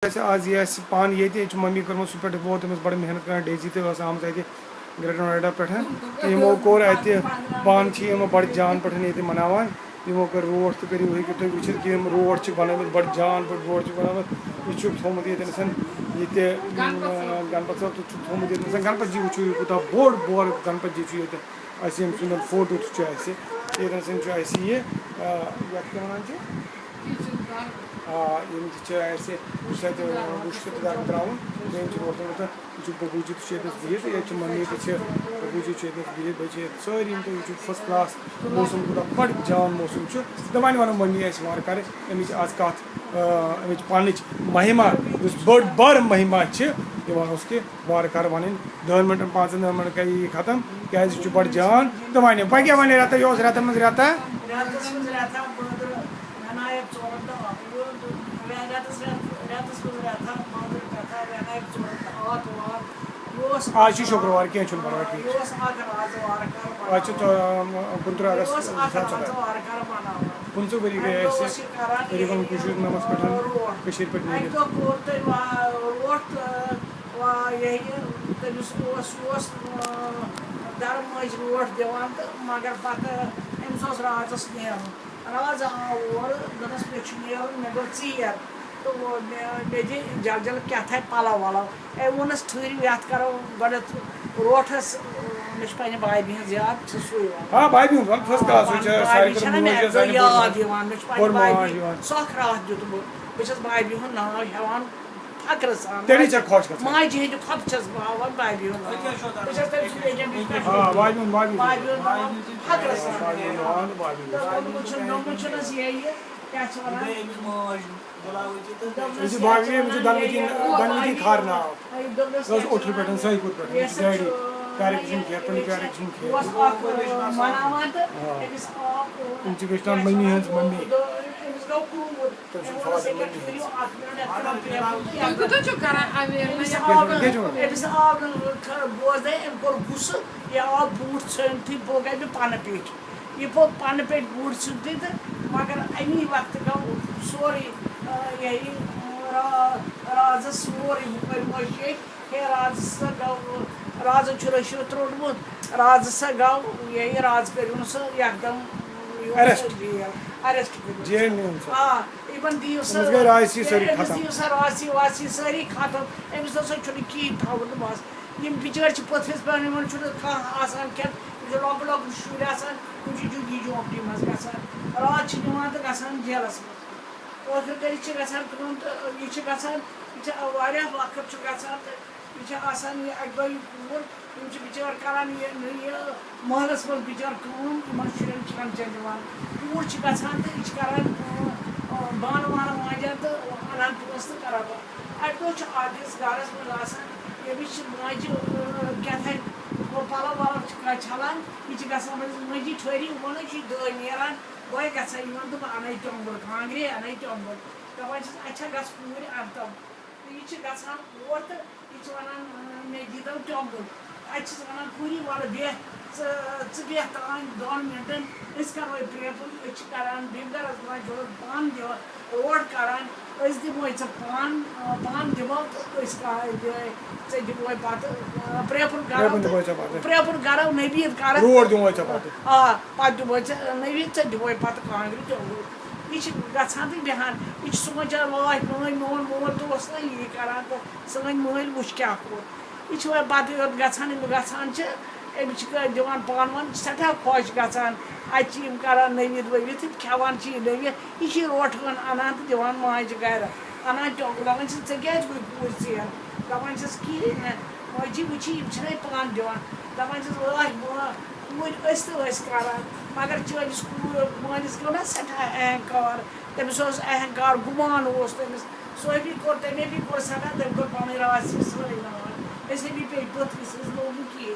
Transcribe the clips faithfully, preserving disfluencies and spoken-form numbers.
اَسہِ آز یہِ اَسہِ پانہٕ ییٚتہِ، ییٚتہِ چھِ مٔمی کٔرمٕژ سُہ پٮ۪ٹھ بہت تٔمِس بڑٕ محنت کران۔ ڈیزی تہِ ٲس آمٕژ اَتہِ گریٹر نویڈا پٮ۪ٹھ۔ تہٕ یِمو کوٚر اَتہِ، پانہٕ چھِ یِم بڑٕ جان پٲٹھۍ ییٚتہِ مناوان۔ یِمو کٔر روڈ تہِ کٔرِو ہیٚکِو تُہۍ وٕچھِتھ کہِ یِم روڈ چھِ بنٲومٕتۍ، بڑٕ جان پٲٹھۍ روڈ چھِ بنٲومٕتۍ۔ یہِ چھُ تھوٚومُت ییٚتٮ۪ن یہِ تہِ، اۭں، گنپت صٲب تہِ چھُ تھوٚومُت ییٚتٮ۪ن۔ گنپت جی وٕچھِو یہِ کوٗتاہ بوٚڑ بور گنپت جی چھُ ییٚتہِ۔ اَسہِ ییٚمہِ سُنٛد فوٹو تہِ چھُ اَسہِ ییٚتٮ۪ن چھُ اَسہِ یہِ، آ، یَتھ کیٛاہ وَنان چھِ؟ آ، یِم تہِ چھِ اَسہِ، یُس اَتہِ وٕچھ تہٕ گرم ترٛاوُن، بیٚیہِ چھِ ووتمُت، یہِ چھُ ببوٗ جی تہِ چھُ ییٚتنَس بِہِتھ، ییٚتہِ چھِ مٔمی تہِ چھِ، ببوٗ جی چھُ ییٚتنَس بِہِتھ، بیٚیہِ چھِ ییٚتہِ سٲری یِم تُہۍ وٕچھِو first class موسم کوٗتاہ بَڑٕ جان موسم چھُ۔ تہٕ وۄنۍ وَنو مٔمی اَسہِ وارٕ کارٕ اَمِچ آز کَتھ، آ، اَمِچ پَنٕچ مہما، یُس بٔڑ بار مہما چھِ، یہِ وَنوس کہِ وارٕ کارٕ وَنٕنۍ۔ دَہَن مِنٹَن، پانٛژَن دَہَن مِنٹَن کَرِ یہِ ختم، کیٛازِ یہِ چھُ بَڑٕ جان۔ تہٕ وَنہِ، وۄنۍ کیٛاہ وَنہِ رٮ۪تَس، یہِ اوس رٮ۪تَن منٛز رٮ۪تا۔ رٮ۪تَس منٛز رٮ۪تا بٲدٕ، وٮ۪نایَک ژورَن دۄہَن۔ یہِ رٮ۪تَس رٮ۪ت-، رٮ۪تَس منٛز رٮ۪تا بٲدٕ، رٮ۪تا وٮ۪نایَک ژورَن دۄہَن۔ آز چھُ شُکروار، کینٛہہ چھُنہٕ پَرواے، ٹھیٖک چھُ۔ یہِ اوس اَکھ رازٕ وارٕ کارٕ آز چھُ، بَناوان۔ آ، کُنترٕہ یہِ اَگست اوس اَکھ زٕ ساس ژۄداہ۔ رازٕ وارٕ کارٕ بَناوان۔ پٕنٛژٕہ ؤری گٔے اَمہِ دۄہ اَسہِ اوس یہِ کران تقریٖباً یہِ کُنوُہ شیٚتھ نَمَتَس پٮ۪ٹھ روڈ۔ کٔشیٖرِ پٮ۪ٹھ اَکہِ نیٖرِتھ۔ دۄہ کوٚر تٔمۍ، آ، روڈ تہٕ، آ، یہِ ہہ یہِ، تٔمِس اوس، یہِ اوس، آ، گرٕ مٔنٛزۍ روڈ دِوان تہٕ مگر پَتہٕ أمِس اوس رازَس نیرُن۔ راز آو اورٕ، دوٚپنَس، "مےٚ چھُ نیرُن، مےٚ گوٚو ژیر۔" تہٕ وۄنۍ مےٚ، مےٚ دِ جل جل کیٛاہ تھایہِ پَلَو وَلَو۔ أمۍ ووٚنُس، "ٹھٔہرِو، یَتھ کَرو گۄڈٕنٮ۪تھ روٹھَس، مےٚ چھِ پنٛنہِ بابی ہٕنٛز یاد، چھِ سُے وَنان۔" آ، بابی ہُنٛد وَن، first class، سُہ چھِ پنٕنۍ ساروی بابی کھۄتہٕ چھَنہ مےٚ موج اَمہِ آسان، دۄہ یاد یِوان، مےٚ چھِ پنٕنۍ بٔڑ ماج بابی یِوان۔ سۄکھ راتھ دیُتمُت۔ بہٕ چھَس بابی ہُنٛد ناو ہٮ۪وان فخرٕ سان۔ تیٚلی چھےٚ خۄش گژھان۔ ماجہِ ہِنٛدِ کھۄتہٕ چھَس بہٕ ہاوان بابی ہُنٛد ناو۔ بہٕ چھَس تٔمۍ سٕنٛدِ agent پٮ۪ٹھ آ، بابی ہُنٛد، بابی ہُنٛد۔ بابی ہُنٛد ناو فخرٕ سان۔ بابی ہُنٛد ناو، بابی ہُنٛد۔ تہٕ ووٚنمُت چھُن، دوٚپمُت چھُنَس یہِ، یہِ کیٛاہ چھِ وَنان؟ أمِس بابی، أمِس چھُ دۄنوٕنی، دۄنوٕنی کھارناو۔ یہِ اوس اوترٕ پٮ۪ٹھ، ساے کوٗر پٮ۪ٹھ، أمِس چھِ ڈیڈی، پیرک چھُنہٕ کھیٚتھ، پنٕنۍ پیرک چھُنہٕ کھیٚتھ۔ اوس اَکھ، ٲں، مَناوان تہٕ آ۔ أمِس آو، ٲں، أمِس چھِ ویٚچھناوان مٔمی ہٕنٛز مٔمی۔ أمِس گوٚو کوٗر۔ تٔمۍ سُنٛد فادر مٔمی ہٕنٛز۔ تُہۍ کوٗتاہ چھِو کران awareness؟ أمِس آو نہٕ، أمِس آو نہٕ بوزنَے، أمۍ کوٚر غُصہٕ، یہِ آو بوٗٹھ ژھٲنٛگتھٕے، بوٚگ أمۍ پَنہٕ پیٚٹھۍ۔ یہِ پوٚک پنہٕ پیٚٹھۍ گُر سیوٚدُے تہٕ مگر اَمی وقتہٕ گوٚو سورُے، آ، یہِ، یہِ، را-، رازَس سورُے ہُپٲرۍ مٔشیٖد۔ ہے، رازَس سا گوٚو، رازَن چھُ رٔشیٖد ترٛوومُت، رازَس سا گوٚو، یہِ، یہِ راز کٔرِو نہٕ سُہ یَکدَم یور arrest۔ سُہ جیل، arrest کٔرِو۔ جیل نیوٗن سُہ۔ آ، یِمَن دِیِو سا، أمِس گٔے رازی سٲری أمِس ختم۔ دِیِو سا رازی واسی سٲری ختم۔ أمِس نہ سا چھُنہٕ کِہیٖنۍ تھاوُن تہٕ بَس۔ یِم بِچٲرۍ چھِ پٔتھرِس پٮ۪ٹھ، یِمَن چھُنہٕ کانٛہہ آسان کھٮ۪ن۔ یِم چھِ لۄکٕٹۍ لۄکٕٹۍ شُرۍ آسان، یِم چھِ جُگی جھونپڑی منٛز گژھان۔ راتھ چھِ نِوان تہٕ گژھان جیلَس منٛز۔ ٲخٕر کٔرِتھ چھِ گژھان کٲم تہٕ یہِ چھِ گژھان، یہِ چھِ واریاہ وقت چھُ گژھان تہٕ یہِ چھِ آسان یہِ اَکہِ دۄہ یہِ کوٗر، یِم چھِ بِچٲرۍ کران یہِ، یہِ محلَس منٛز بِچٲرۍ کٲم، یِمَن شُرٮ۪ن کھٮ۪ن چٮ۪ن دِوان۔ کوٗر چھِ گژھان تہٕ یہِ چھِ کران کٲم، بانہٕ وانہٕ مانجان تہٕ اَنان پونٛسہٕ تہٕ کران۔ اَکہِ دۄہ چھُ أکِس گَرَس منٛز آسان، ییٚمِس چھِ ماجہِ، ٲں، کیٛاہ تھانۍ پَلَو وَلَو چھِ کانٛہہ چھَلان، یہِ چھِ گژھان پَتہٕ مٔنٛزی ٹھٔہرِو، وَنان چھِ یہِ دٲدۍ نیران، بہٕ گژھٕ ہا یِمَن تہٕ بہٕ اَنَے تیوٚمبُل، کانٛگرِ اَنَے تیوٚمبُل۔ دَپان چھِس، اَتہِ چھا گژھ کوٗرِ اَنتَم۔ تہٕ یہِ چھِ گژھان اور تہٕ یہِ چھِ وَنان، "مےٚ دیٖتو تیوٚمبُل۔" اَتہِ چھِس وَنان، "کُری وَلہٕ بیٚہہ، ژٕ، ژٕ بیٚہہ تام دۄن مِنٹَن، أسۍ کَرو یہِ پرٛیپُل، أسۍ چھِ کَران بیٚیہِ گَرَس منٛز چھُ پَن دِوان، روڈ کَران، أسۍ دِموے ژےٚ پَن، پَن دِمو تہٕ أسۍ کَرو یہِ، ژےٚ دِموے پَتہٕ، پرٛیپُل کَرو کرٛیپُن دِموے ژےٚ پَتہٕ۔ پرٛیپُل کَرو، نٔویٖد کَرو۔" روڈ دِموے ژےٚ پَتہٕ۔ آ، پَتہٕ دِموے ژےٚ نٔویٖد، ژےٚ دِموے پَتہٕ کانٛگرِ تیوٚمبُل۔ یہِ چھِ گژھان تہٕ بیٚہان۔ یہِ چھِ سونٛچان، واے میٛٲنۍ، میون مول تہِ اوس نہ یی کَران تہٕ سٲنۍ مٲلۍ وٕچھ کیٛاہ کوٚر۔ یہِ چھِ وۄنۍ پَتہٕ یوت گژھان، یِم گژھان چھِ، أمِس چھِ کٲ-، دِوان پانہٕ ؤنۍ سٮ۪ٹھاہ خۄش گژھان۔ اَتہِ چھِ یِم کَران نٔویٖد ؤوِتھ تہٕ کھٮ۪وان چھِ یہِ نٔویٖد۔ یہِ چھِ یہِ روٹہٕ ہٲن اَنان تہٕ دِوان ماجہِ گَرِ۔ اَنان ٹۄنٛگُر، دَپان چھِس، "ژےٚ کیٛازِ گوٚے کوٗر ژیر؟" دَپان چھِس، "کِہیٖنۍ نہٕ، ماجی وٕچھی، یِم چھِنَے پانہٕ دِوان۔" دَپان چھِس، "وٲے مٲ، کوٗرۍ ٲسۍ تہٕ ٲسۍ کَران، مگر چٲنِس کوٗر مٲلِس گوٚو نہ سٮ۪ٹھاہ اہنکار۔" تٔمِس اوس اہنکار، گُمان اوس تٔمِس۔ سُہ ہیٚمی کوٚر، تٔمۍ ہیٚمی کوٚر سٮ۪ٹھاہ، تٔمۍ کوٚر پَنٕنۍ راز چھِ سٲرٕے ناوان۔ أسۍ ہیٚمی پیٚیہِ پٔتھرِس، أسۍ لوگُن کِہیٖنۍ۔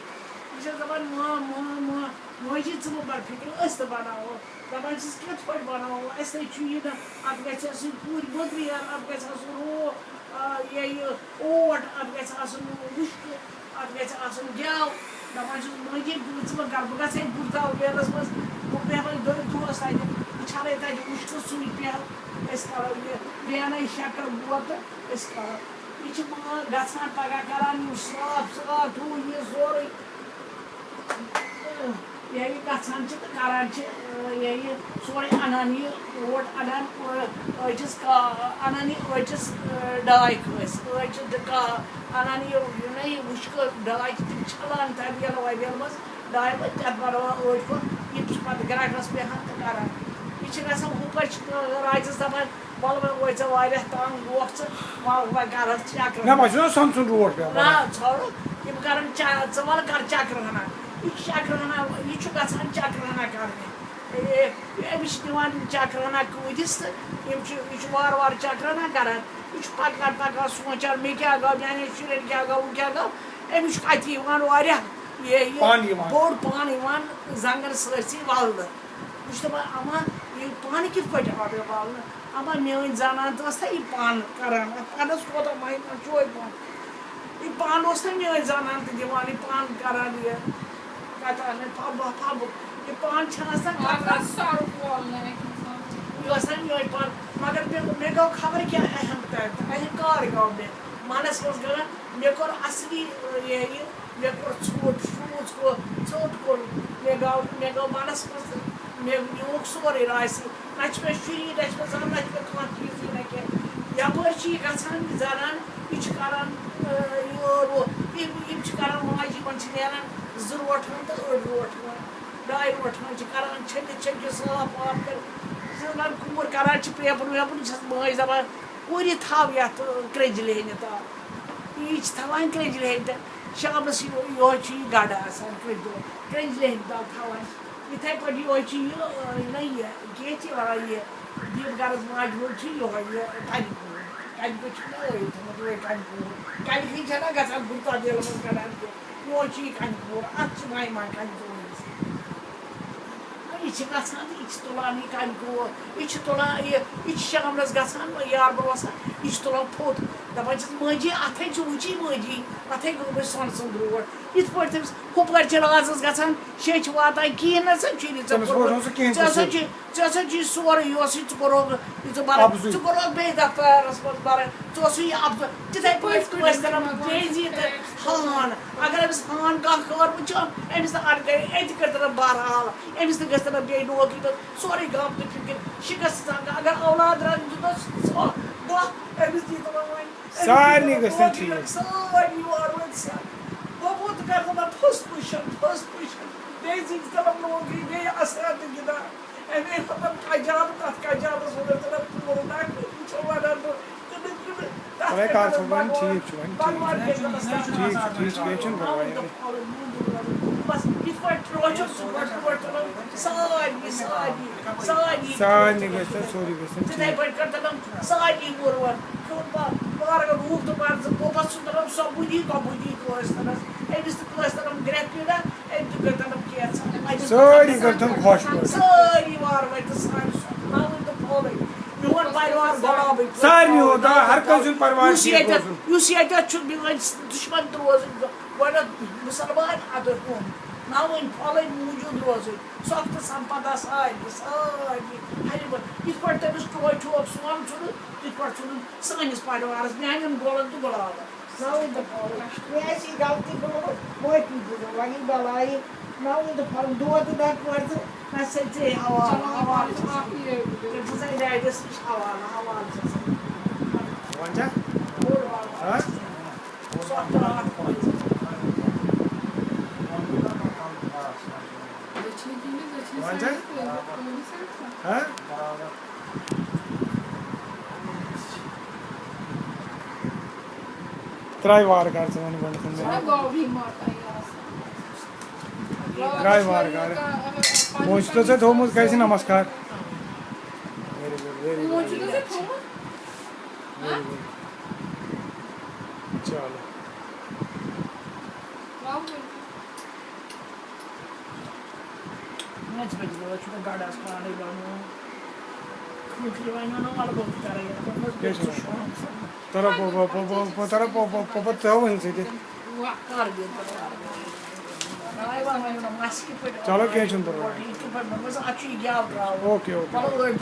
بہٕ چھَس دَپان، "ما، ما، ما، مٲجی ژٕ مہٕ بَر فِکرِ، أسۍ تہِ بَناوو۔" دَپان چھِس، "کِتھ پٲٹھۍ بَناوو؟ اَسہِ نَے چھُ یہِ نہ، اَتھ گژھِ آسٕنۍ کُلۍ مٔدریر، اَتھ گژھِ آسُن رو-، آ، یہِ، یہِ اوٹ، اَتھ گژھِ آسُن وُشکہٕ۔" اَتھ گژھِ آسُن گٮ۪و۔ دَپان چھُس، "مٲجی، بہٕ ژٕ مہ کَر، بہٕ گژھٕ ہے بُرتاو بیرَس منٛز، بہٕ بیٚہمَے دۄن دۄہَس تَتہِ، بہٕ کھارے تَتہِ وٕچھتہٕ سُے پٮ۪ل، أسۍ کَرو یہِ، بیٚیہِ اَنَے شَکَر بوتَل، أسۍ کَرو۔ یہِ چھِ مان گژھان پَگاہ کَران یِم صاف صاف ہُہ یہِ سورُے۔ ییٚلہِ گژھان چھِ تہٕ کَران چھِ، ییٚلہِ سورُے اَنان یہِ اوٹ، اَنان أٹِس کا-، اَنان یہِ أٹِس ڈاے کٲنٛسہِ، أٹِس ڈ-، کا-، اَنان یہِ، یہِ نہ یہِ وٕچھکہٕ ڈاے چھِ تِم چھَلان تَبیلہٕ وَبیلہٕ منٛز۔ ڈاے ؤتھۍ تَتھ بَناوان ٲٹۍ پھوٚل، یِم چھِ پَتہٕ گرٛٮ۪کَس پٮ۪ٹھ تہٕ کَران۔ یہِ چھِ گژھان ہُہ پٲٹھۍ چھِ راتَس دَپان، وَلہٕ وۄنۍ وٲتۍ ژےٚ واریاہ تنٛگ گوکھ ژٕ، وَلہٕ وۄنۍ کَرَس چَکرَس۔ مےٚ باسیٚو نا سۄنہٕ سُنٛد روڈ پٮ۪ٹھ۔ نہ، ژھاوُل، یِم کَران چا-، ژٕ وَلہٕ کَر چَکرٕ ہنا۔ یہِ چھُ چَکرٕ ہنا، یہِ چھُ گژھان چَکرٕ ہنا کَرنہِ۔ اے، أمِس چھِ دِوان یِم چَکرٕ ہنا کۭتِس تہٕ یِم چھِ، یہِ چھُ وارٕ وارٕ چَکرٕ ہنا کَران۔ یہِ چھُ پَکان پَکان سونٛچان، مےٚ کیٛاہ گوٚو، میٛانٮ۪ن شُرٮ۪ن کیٛاہ گوٚو، وۄنۍ کیٛاہ گوٚو۔ أمِس چھُ اَتہِ یِوان واریاہ یہِ، یہِ پانہٕ یِوان۔ بوٚڑ پانہٕ یِوان زنٛگَن سۭتۍ سۭتۍ وَلنہٕ۔ بہٕ چھُس دَپان، اَما یہِ پانہٕ کِتھ پٲٹھۍ آو مےٚ وَلنہٕ؟ اَما میٛٲنۍ زَنان تہِ ٲس تھا یہِ پانہٕ کَران، اَتھ پانَس کوتاہ مَہہِ منٛز چھُ یہِ پانہٕ۔ یہِ پانہٕ اوس نہ میٛٲنۍ زَنان تہِ دِوان، یہِ پانہٕ کَران یہِ کَتان، یہِ پھَبہٕ پھَبہٕ۔ یہِ پانہٕ چھَنہٕ آسان اَتھ کَتان۔ آسہِ سَرُپھ والنہٕ أکِس اِنسانَس۔ یہِ ٲس نہ میٛٲنۍ پانہٕ، مگر مےٚ، مےٚ گوٚو خبر کیٛاہ اہم تَتہِ، اہم کار گوٚو مےٚ۔ مَنَس منٛز گٔے، مےٚ کوٚر اَصلی، یہِ، یہِ، مےٚ کوٚر ژھوٚٹ، شوٗژ کوٚر، ژھوٚٹ کوٚر، مےٚ گوٚو، مےٚ گوٚو مَنَس منٛز، مےٚ نیوٗکھ سورُے راسہِ۔ نہ چھِ مےٚ شُری، نہ چھِ مےٚ زَنان، نہ چھِ مےٚ کانٛہہ چیٖزٕے، نہ کینٛہہ۔ یَپٲرۍ چھِ یہِ گژھان، یہِ زَنان، یہِ چھِ کَران، آ، یہِ، ہُہ، یِم، یِم چھِ کَران ماجہِ، یِمَن چھِ نیران زٕ روٹھ ہَن تہٕ أڑ روٹھ ہَن، ڈاے روٹھ ہَن چھِ کَران، چھٔلِتھ چھٔلِتھ صاف واف کٔرِتھ۔ زَنان کوٗر کَران چھِ پیپَر ویپَر، یہِ چھَس مٲج دَپان، کوٗرِ تھاو یَتھ، آ، کرٛنٛجہِ لیٚہنہِ تَل۔ یہِ چھِ تھاوان کرٛنٛجہِ لیٚہنہِ تَل۔ شامَس یہِ-، یِہوٚے چھُ یہِ گَڑٕ آسان کرٛنٛجہِ، کرٛنٛجہِ لیٚہنہِ تَل تھاوان۔ یِتھَے پٲٹھۍ یِہوٚے چھِ یہِ، آ، یہِ نہ یہِ، کینٛہہ چھِ وَنان یہِ، دیٖپ غرض ماجہِ ہُنٛد چھُ یِہوٚے یہِ کَنہِ کوٗر۔ کَنہِ کوٗر چھِ مےٚ ٲیِتھ تھوٚمُت، یِہوٚے کَنہِ کوٗر۔ کَنہِ کھٔنۍ چھَنہ گژھان گُپتا بیلہٕ منٛز کَڑان کینٛہہ۔ یِہوٚے چھُ یہِ کَنہِ کوٗر۔ اَتھ چھِ مَے مَے کَنہِ کوٗر۔ یہِ چھِ گژھان تہٕ یہِ چھِ تُلان یہِ کَنہِ کوٗر۔ یہِ چھِ تُلان یہِ، یہِ چھِ شامنَس گژھان یار بہٕ وَسان، یہِ چھِ تُلان پھوٚت۔ دَپان چھِس، "مٲجی، اَتھَے چھُ وٕچھی مٲجی، اَتھَے گوٚو مےٚ سۄنہٕ سُنٛد روڈ۔" یِتھ پٲٹھۍ تٔمِس ہُپٲرۍ چھِ رازَس گژھان، شیٚچھ واتان کِہیٖنۍ نہ سا چھُے نہٕ ژےٚ تٔمِس کوٚرمُت۔ روزُن سُہ کِہیٖنۍ ژےٚ ہسا قصوٗر۔ چھُے، ژےٚ ہسا چھُے سورُے، یہِ اوسُے ژٕ کوٚرُکھ، یہِ ژٕ بَران، اَپزُے۔ ژٕ کوٚرُکھ بیٚیہِ دفترَس منٛز بَران، ژٕ اوسُے یہِ اَپزُے۔ تِتھَے پٲٹھۍ ٲسۍ کَران بیٚیہِ زِ تہٕ ہان۔ اگر أمِس ہان کانٛہہ کٲر وٕچھو، أمِس تہٕ اَتھ گٔے أتۍ کٔرۍ تَنہٕ بہرحال، أمِس تہِ گٔژھ تَنہٕ بیٚیہِ نوکری تہٕ سورُے گام تہٕ فِکِر شِکَس سان۔ اگر اولاد رَنہِ دیُتنَس ژھۄ، دۄہ، أمِس دی تِمَن وۄنۍ۔ أمِس دی سارنٕے تِمَن گٔژھۍ تَن نوکری، ٹھیٖک۔ سٲری وارٕ وٲتۍ سان۔ گوٚبُر تہٕ کَرٕ تِمَن پھُس پُشَن، پھُس پُشَن۔ بیٚیہِ زِ تِمَن نوکری، بیٚیہِ اَسرا تہٕ گِنٛدان۔ أمۍ مطلب کجابہٕ، تَتھ کجابَس ووٚن أمۍ، دوٚپُن، "پوٗرٕ ناکھ، یہِ چھو وَنان بہٕ، تہٕ مےٚ، مےٚ، مےٚ، تَتھ اَوَے کَتھ کَتھ چھِ وَنان، بَگوان، ٹھیٖک چھُ وۄنۍ، ٹھیٖک بَگوان چھُ۔ کیٛاہ چھِ وَنان؟ ٹھیٖک چھُ، ٹھیٖک چھُ، کینٛہہ چھُنہٕ پَرواے۔ ناوٕنۍ تہٕ پھۄلٕنۍ موٗجوٗب روزُن۔ بَس، یِتھ پٲٹھۍ روزُن، سُہ پٲٹھۍ، پٲٹھۍ تُلُن سارنٕے، سارنٕے، سارنٕے۔ سارنٕے گژھِ تَتھ، سورُے گژھِ تَتھ تِتھَے ٹھیٖک۔ پٲٹھۍ کٔر تِمَن سارنٕے ووٚر ووٚر۔ کھیوٚن پا-، پارٕ روٗد تہٕ پَتہٕ زٕ پوٚپَس چھُ تَران سۄ بُدھی، کۄ بُدھی کٲنٛسہِ تَران۔ أمِس تہٕ کٲنٛسہِ تَران گرٛٮ۪کھ پیٖرا، أمۍ تہِ کٔر تَنہٕ کینٛژھا۔ سٲری کٔرۍ تِم خۄش پٲٹھۍ۔ سٲری وارٕ وٲتۍ تہٕ سانہِ سۄ ناوٕنۍ تہٕ پھولٕنۍ۔ میون پَروار گۄلابٕے پٲٹھۍ۔ سارنٕے ہُنٛد، آ، ہر کٲنٛسہِ ہُنٛد پَروار یُس ٹھیٖک ییٚتٮ۪تھ، روزُن۔ یُس ییٚتٮ۪تھ چھُ میٲنۍ دُشمَن تہِ روزٕنۍ، گۄڈٕنٮ۪تھ مُسلمان، اَدٕ ہُم۔ ناوٕنۍ پھولٕنۍ موٗجوٗد روزٕنۍ۔ سۄ تہٕ سَمپَدا سارنٕے، سارنٕے۔ ہَرِ منٛز یِتھ پٲٹھۍ تٔمِس ٹوٹھ چھُ سون ژھُنُن، تِتھ پٲٹھۍ ژھُنُن سٲنِس پَروارَس، میٛانٮ۪ن گۄلَن تہٕ گۄلابَن۔ ناوٕنۍ تہٕ پھولٕنۍ۔ مےٚ آسہِ یہِ غلطی گٔمٕژ، معٲفی دِیِو، وۄنۍ یہِ بَلایہِ۔ ناوٕنۍ تہٕ پھولٕنۍ، دود تہٕ درد وٲرزٕ، نہ سا ژے حوالہٕ، چلو، حوالہٕ چھَس اَکھ یہِ۔ تٔمۍ سٕنٛز ڈیڈیَس نِش حوالہٕ، حوالہٕ چھَس۔ وۄنۍ چھا؟ بوٚڑ بار ہا؟ چھَس۔ سۄ تہٕ اَکھ پویزن۔ دٔچھِنہِ کِنۍ، دٔچھِنہِ وۄنۍ چھا؟ سایڈٕ، کٲلۍ، کٲلۍ سایڈٕ۔ ہا؟ ترٛاے وارٕ کارٕ ژٕ وَن گۄڈٕنٮ۪تھ مےٚ۔ سُہ گوٚو یہِ ماتا یہِ آسان۔ ترٛاے وارٕ کارٕ۔ وۄنۍ چھُ ژےٚ تھوٚومُت کَرِ نمسکار۔ Very good, very good. وۄنۍ چھُ ژےٚ تھوٚومُت؟ Very good. چلو۔ نَژِ بَجہِ دۄہ چھُ مےٚ گَڑَس پانَے بَنومُت۔ خٲطرٕ وۄنۍ وَنو وَلہٕ بہٕ تہِ کَرٕ یَتھ منٛز کیٛاہ چھِ وَنان؟ تَلہ پو-، پو-، پو-، پو-، پو-، تَلہ پو-، پو-، پو-، پو-، تھٲوٕنۍ ژٕ تہِ۔ کَر دِتھ؟ چلو، کینٛہہ چھُنہٕ پَرواے۔ Okay, okay.